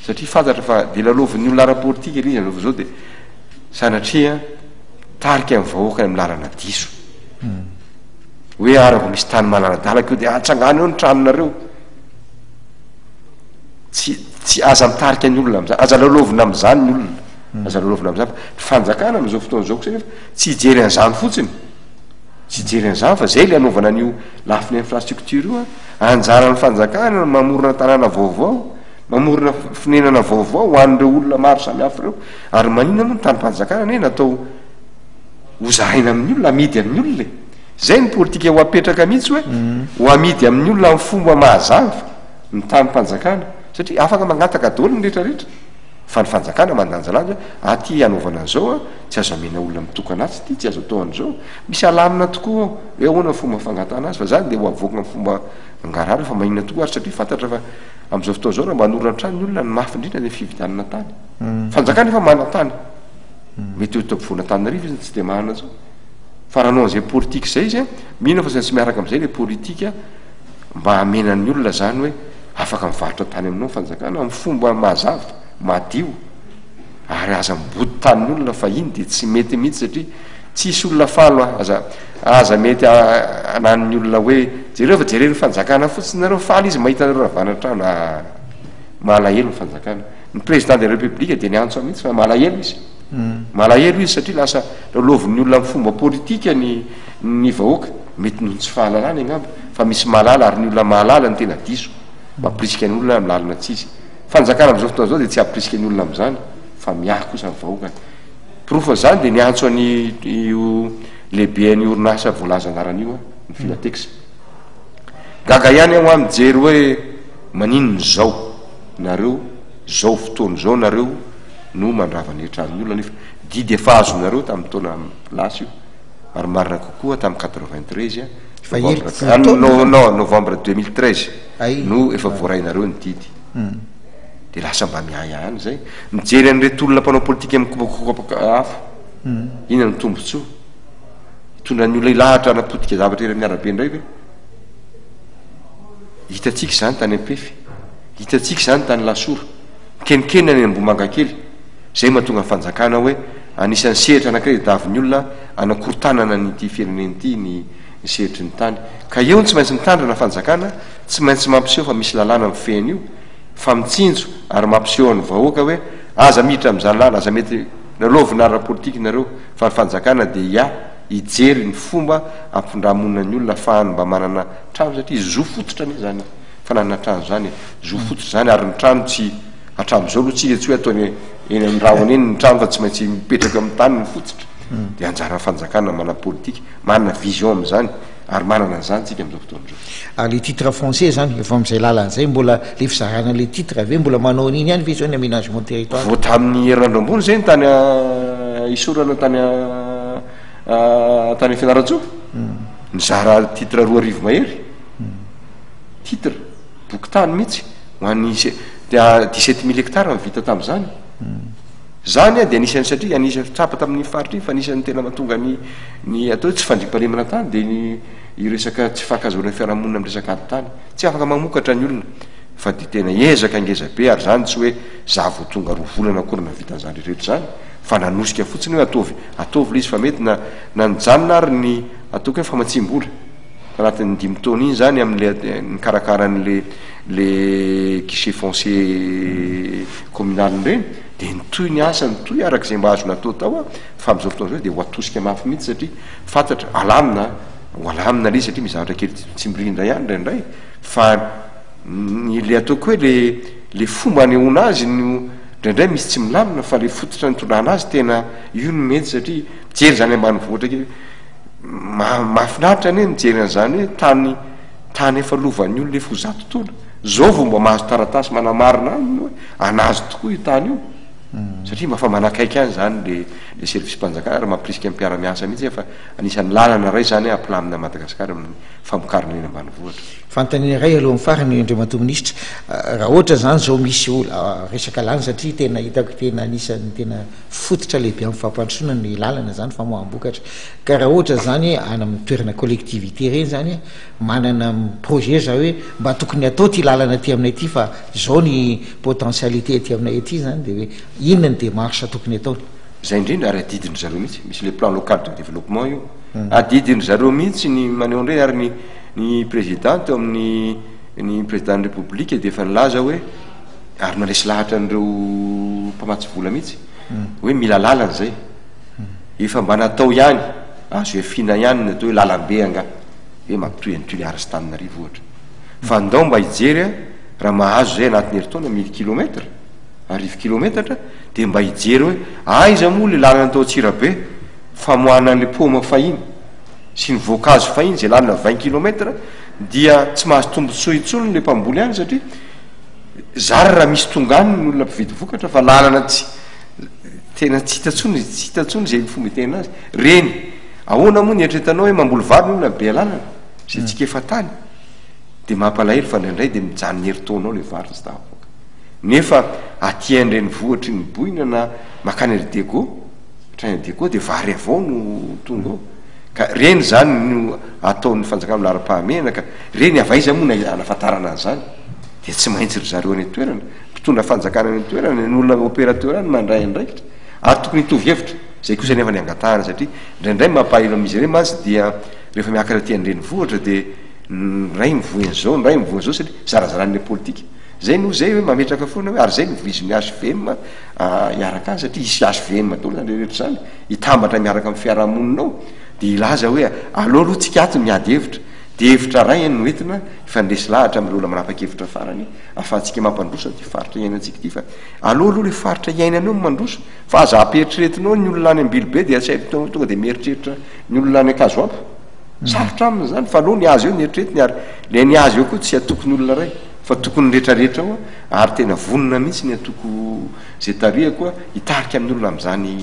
satria fantatra fa dia lalaovin'ny olona ara-politika ilay izy amin'izao fotoana izao dia sanatria mitarika ny vahoaka any amin'ny lalana diso. Hoe ary vao misy tany manara-dalaka eo dia atsangano eo ny tranonareo. Tsy tsy aza mitarika ny olona amin'izany, aza lalaovina amin'izany ny olona. Aza lalaovina amin'izany fa ny fanjakana amin'izao fotoana izao kosa nefa Tsy hijery an'izany fotsiny, tsy hijery an'izany fa zay le anaovana an'io lafiny infrastructure io an, anjaran'ny fanjakana ny mamorona tanàna vaovao, mamorona fonenana vaovao ho an'ireo olona maro samihafa ireo, ary maninona moa ny tanim-panjakana anie natao ho zaraina amin'ny olona, amidy amin'ny olona e, zay ny politika ho apetraka mihitsy hoe ho amidy amin'ny olona amin'ny fomba mahazava ny tanim-panjakana, satria afaka mangataka daholo ny rehetra rehetra, fa ny fanjakana mandanjalanja hoe aty anaovana an'izao an, Tsy azo amena olona mitokana atsy ity, tsy azo atao an'izao. Misy alamina tokoa ao hoe ahoana ny fomba fangatahana azy fa zany dia ho avoaka amin'ny fomba mangarahara fa maninona tokoa ary satria fantatra fa amin'izao fotoana izao raha mba hanorina trano ny olona ny mafy indrindra dia ny fividianana tany. Fanjakana efa manan-tany. Mety ho eto ampovoan'Antananarivo izy no tsy dia manana intsony. Fa raha hanao an'izay politika izay izy an, mino aho fa tsy maintsy miaraka amin'izay ilay politika mba hamena ny olona izany hoe afaka mivarotra tany aminao ny fanjakana amin'ny fomba mazava, madio. Ary aza mibodo tanin'olona fa iny dia tsy mety mihitsy satria tsisy olona faly a, aza aza mety anan'ny olona hoe jereo fa jeren'ny fanjakana fotsiny nareo faly izy mahita anareo ravana trano ah malahelo ny fanjakana, ny président de la république dia niantso ahy mihitsy fa malahelo izy, malahelo izy satria lasa lalaovin'ny olona amin'ny fomba politika ny ny vahoaka, mety noho ny tsy fahalalana angamba fa misy mahalala ary ny olona mahalala no tena diso, mampirisika ny olona amin'ny lalana tsy izy. Fanjakana amin'izao fotoana izao dia tsy hampirisika ny olona amin'izany fa miahy kosa ny vahoakany. Porofon'izany dia niantso an'i io lehiben'ny orinasa voalaza anarana io aho, ny Filatex. Gaga ihany aho hoa mijery hoe maninona izao nareo, izao fotoana izao nareo no mandrava ny tranon'ny olona nefa didy efa azonareo tamin'ny taona lasa io, marimarina kokoa tamin'ny 93 novembre, non, novembre 2013 no efa voarainareo ny didy. Dia lasa mba miahiahy any zay. Mijery an'ireto olona mpanao politika mikopakopaka afo. Inona no tombontsoa? Hitondra ny olona hilahatra hanapotika zavatra ery amin'ny arabe indray ve? Hitantsika izany tany Ampefy. Hitantsika izany tany Lasora. Mikenikeny any Ambohimangakely. Izay mahatonga ny fanjakana hoe anisan'ny sehatra anankiray tadiavin'ny olona hanakorontanana an'ity firenena ity ny sehatry ny tany. Ka eo no tsy maintsy mitandrina fanjakana, tsy maintsy mampiseho fa misy lalàna mifehy an'io. fa mitsinjo ary mampiseho an'ny vahoaka hoe aza miditra amin'izany lalana, aza mety lalaovina ara-politika nareo fa ny fanjakana dia hiahy hijery ny fomba hampifindramonina ny olona afahany mba manana trano satria zo fototra anie zany fananana trano zany e, zo fototra zany ary ny trano tsy hatramin'izao aloha tsika tsy hoe ataony eny amin'ny rahona eny ny trano fa tsy maintsy mipetraka amin'ny tany ny fototra dia anjaran'ny fanjakana manana politika manana vision amin'izany ary manana an'izany tsika amin'izao fotoana izao. Ary le titre foncier zany efa amin'izay lalana izay mbola le fizarana le titre ve mbola manao an'iny ihany ve izao ny aménagement territoire? Vao tamin'ny herinandro ambony izay ny tany Isorana tany tany Fianarantsoa nizara titre 2000 mahery titre boky tany mihitsy ho an'ny dia 17 000 hectares no vita tamin'izany. Zany dia anisan'ny satria anisan'ny tsapa tamin'iny faritra iny fa anisan'ny tena mahatonga ny ny atao hoe tsy fandriampahalemana tany dia ny io resaka tsy fahankazahoana fiarahamonina amin'ny resaka ady tany. Tsy afaka mamokatra ny olona fa dia tena ezaka ngeza be ary zany tsy hoe za vao tonga roa volana akory nahavita an'izany rehetra izany fa nanosika fotsiny hoe ataovy ataovy ilay izy fa mety na na nijanona ary ny ataoko hoe famatsiam-bola tanatin'ny dimy taona iny zany amin'le nikarakara an'le le guichet foncier communal ireny dia nitohy ny asa nitohy araka izay mba azo natao tao a fa amin'izao fotoana izao dia ho atosika mafy mihitsy satria fantatra alamina ho alamina le izy satria misy zavatra kely tsy mirindra ihany indraindray fa ny le ataoko hoe le le fomba anehoana azy no indraindray misy tsy milamina fa le fototra nitondrana azy tena io no mety satria mijery zany ambanivohitra kely mahafinaritra anie mijery an'izany hoe tany Tany efa lovan'ny olona efa ho 100 taona, zao vao mba mahazo taratasy manamarina aminy hoe anazy tokoa io tany io. Satria mba fa manakaiky any zany le le service-mpanjakana ary mampirisika ny mpiara-miasa mihitsy fa anisan'ny lalana iray zany hampilamina an'i Madagasikara amin'ny famokarana eny ambanivohitra. Fanontaniana iray alohan'ny farany Andriamatoa Minisitra, raha ohatra zany zao misy olona, resaka lalana satria tena hitako tena anisan'ny tena fototra lehibe amin'ny fampandrosoana ny lalana zany famoaham-bokatra, ka raha ohatra zany any amin'ny toerana collectivité ireny zany manana projet za hoe mba tokony atao ty lalana aty aminay ty fa zao ny potentialité aty aminay aty zany de hoe inona ny démarche tokony ataony? Zay indrindra ary adidin-dry zareo mihitsy, misy le plan local de développement io, adidin-dry zareo mihitsy ny maneho an'ireny ary ny ny président teo amin'ny ny président ny république dia efa nilaza hoe ary nandresy lahatra an'ireo mpamatsy vola mihitsy hoe mila lalana zay, efa mba natao ihany, azo ihafiana ihany ny atao hoe lalambe angaha. hoe mampitohy an'i Toliara sy Tananarivo ohatra. Fa ndao mba hijery a, raha mahazo zay anatin'ny herintaona mille kilomètre, arivo kilometatra, dia mba hijery hoe aiza moa le lalana tao Antsirabe famoahana an'le paoma fahiny sy ny voankazo fahiny zay lalana vingt kilomètre dia tsy mahazo tombotsoa intsony le mpamboly any satria zary raha misy tonga any ny olona mpividy vokatra fa lalana tsy tena tsy hita intsony, tsy hita intsony zay fomba itenena azy. Reny. Ahoana moa ny eritreretanao hoe mamboly vary ny olona be alalana izay tsika efa tany dia mampalahelo fa indraindray dia mijanona herintaona ao ilay vary tsy tafavoaka nefa aty an-drenivohitry ny boina na makany ry Diego hatrany Diego dia vary avao no tonga ao ka reny izany no ataon'ny fanjakana laharam-pahamehana ka reny avy aiza moa no anafantarana an'izany dia tsy maintsy ry zareo any an-toerana mpitondra fanjakana any an-toerana ny olona opérateur any mandray andraikitra Ary tokony hitovy hevitra, izay kosa anefa ny angatahana satria indraindray ny mampahelo amin'izy ireny mantsy dia rehefa miakatra aty an-drenivohitra dia ny iray mivoy an'izao, ny iray mivoy an'izao satria zarazaran'ilay politika. Izay no izay hoe mametraka foana hoe ary izay no voizin'ny HVM hiaraka any satria hisy HVM daholo izany rehetra izany, hitambatra miaraka amin'ny fiarahamonina ao dia hilaza hoe aleo aloha tsika ato miady hevitra dia hevitra iray no entina hifandresy lahatra amin'ireo olona manapa-kevitra farany ahafahantsika mampandroso an'ity faritra iainantsika ity fa Aleo aloha le faritra iainana eo no mandroso fa aza ampiheritreretina eo ny olona any Ambilobe dia tsy haiko tonga dia mieritreritra ny olona any Ankazoabo. Sarotra aminy izany fa aleo ny azy eo ny eritreretiny ary le ny azy eo koa tsy atoko ny olona iray fa tokony ny retraretra ao ary tena vonona mihitsy ny antoko izay tarihako hitarika amin'ny olona amin'izany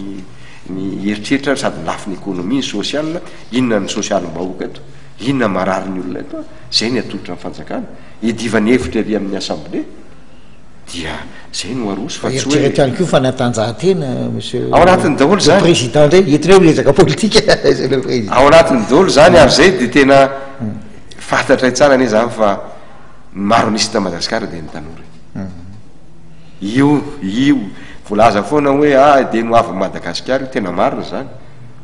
ny eritreritra sady ny lafiny économie ny social inona ny sosialim-bahoaka eto inona marary ny olona eto izay ny atolotra ny fanjakana iadivana hevitra ery amin'ny assemblée Dia zay no aroso fa tsy hoe. Eritrereto ihany koa fanatanjahantena monsieur. Ao anatiny daholo zany. Le président ndray eto ndray miresaka politika monsieur le président. Ao anatiny daholo zany ary zay dia tena fantatray tsara anie zany fa ny maro an'isa eto Madagasikara dia ny tanora e. Io io voalaza foana hoe ah dia ny ho avin'i Madagasikara io tena marina zany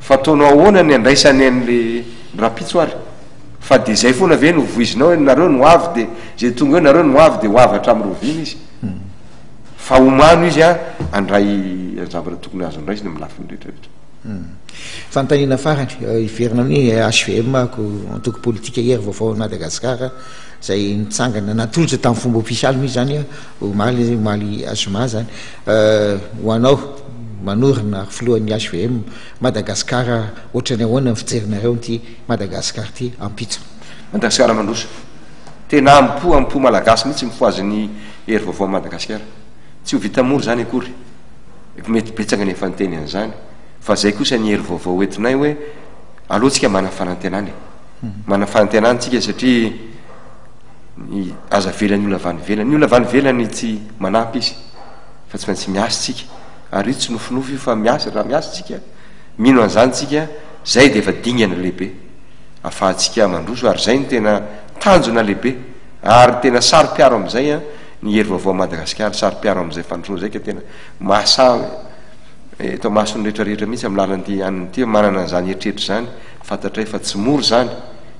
fa ataonao ahoana ny andraisany an'le rahampitso ary. Fa de zay foana ve no voizinao hoe nareo no avy de zay tonga eo nareo no avy de ho avy hatramin'ny roviana izy. Fa omano izy an, handray ny zavatra tokony azony raisina amin'ny lafiny rehetra rehetra. Fanontaniana farany, hiverina amin'ny HVM ako, antoko politika Hery Vaovao an'i Madagasikara, izay nitsangana, natolotra tamin'ny fomba ofisialy moa izany omaly, omaly zoma izany. Ho anao manorina ary filohan'ny HVM Madagasikara, ohatran'ny ahoana ny fijerinareo an'ity Madagasikara ity ampitso? Madagasikara mandroso. Tena am-po am-po malagasy mihitsy mifohazin'ny Hery Vaovao Madagasikara. Tsy ho vita mora izany akory. Efa mety betsaka ny efa niteny an'izany. Fa izay kosa ny hery vaovao hoentinay hoe aleo tsika manana fanantenana e. Manana fanantenana tsika satria ny aza avelan'ny olona avy any ivelany. Ny olona avy any ivelany tsy manampy izy fa tsy maintsy miasa tsika. Ary io tsy nofinofy io fa miasa, raha miasa tsika, mino an'izany tsika, izay dia efa dingana lehibe afahantsika mandroso ary izay no tena tanjona lehibe ary tena saro-piaro amin'izay an ny hery vaovao Madagasikara, saro-piaro amin'izay fandrosoana izay ka tena mahasahy eto amason'ny rehetra rehetra mihitsy amin'ny lalan'ity anona ity manana an'izany eritreritra izany, fantatray fa tsy mora izany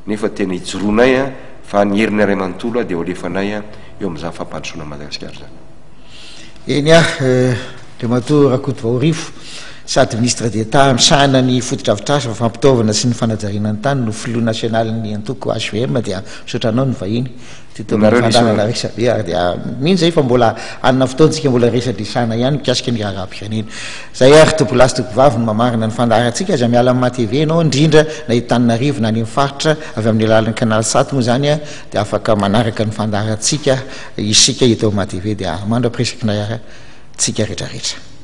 nefa tena ijoroanay an fa ny herinay iray manontolo dia ho alefanay an eo amin'izany fampandrosoana an'i Madagasikara izany. Eny ah, Andriamatoa Rakotovao Rivo, sady Ministre d'Etat misahana ny fotodrafitrasa, fampitaovana sy ny fanajariana ny tany no filoha nasionalin'ny antoko hvm dia misaotra anao ny vahiny teto amin'ny fandaharana resabe ary dia mino zay fa mbola hanana fotoana tsika mbola resadresahana ihany mikasika ny raharaham-pirenena. Zay ary tompolahy sy tompovavy no mamarana ny fandaharantsika, aza miala amin'ny maha TV ianao indrindra na eto Tananarivo na any amin'ny faritra avy amin'ny alalan'ny canal sat moa izany dia afaka manaraka ny fandaharantsika isika eto amin'ny maha TV dia mandra-piresakinay ary tsika retraretra.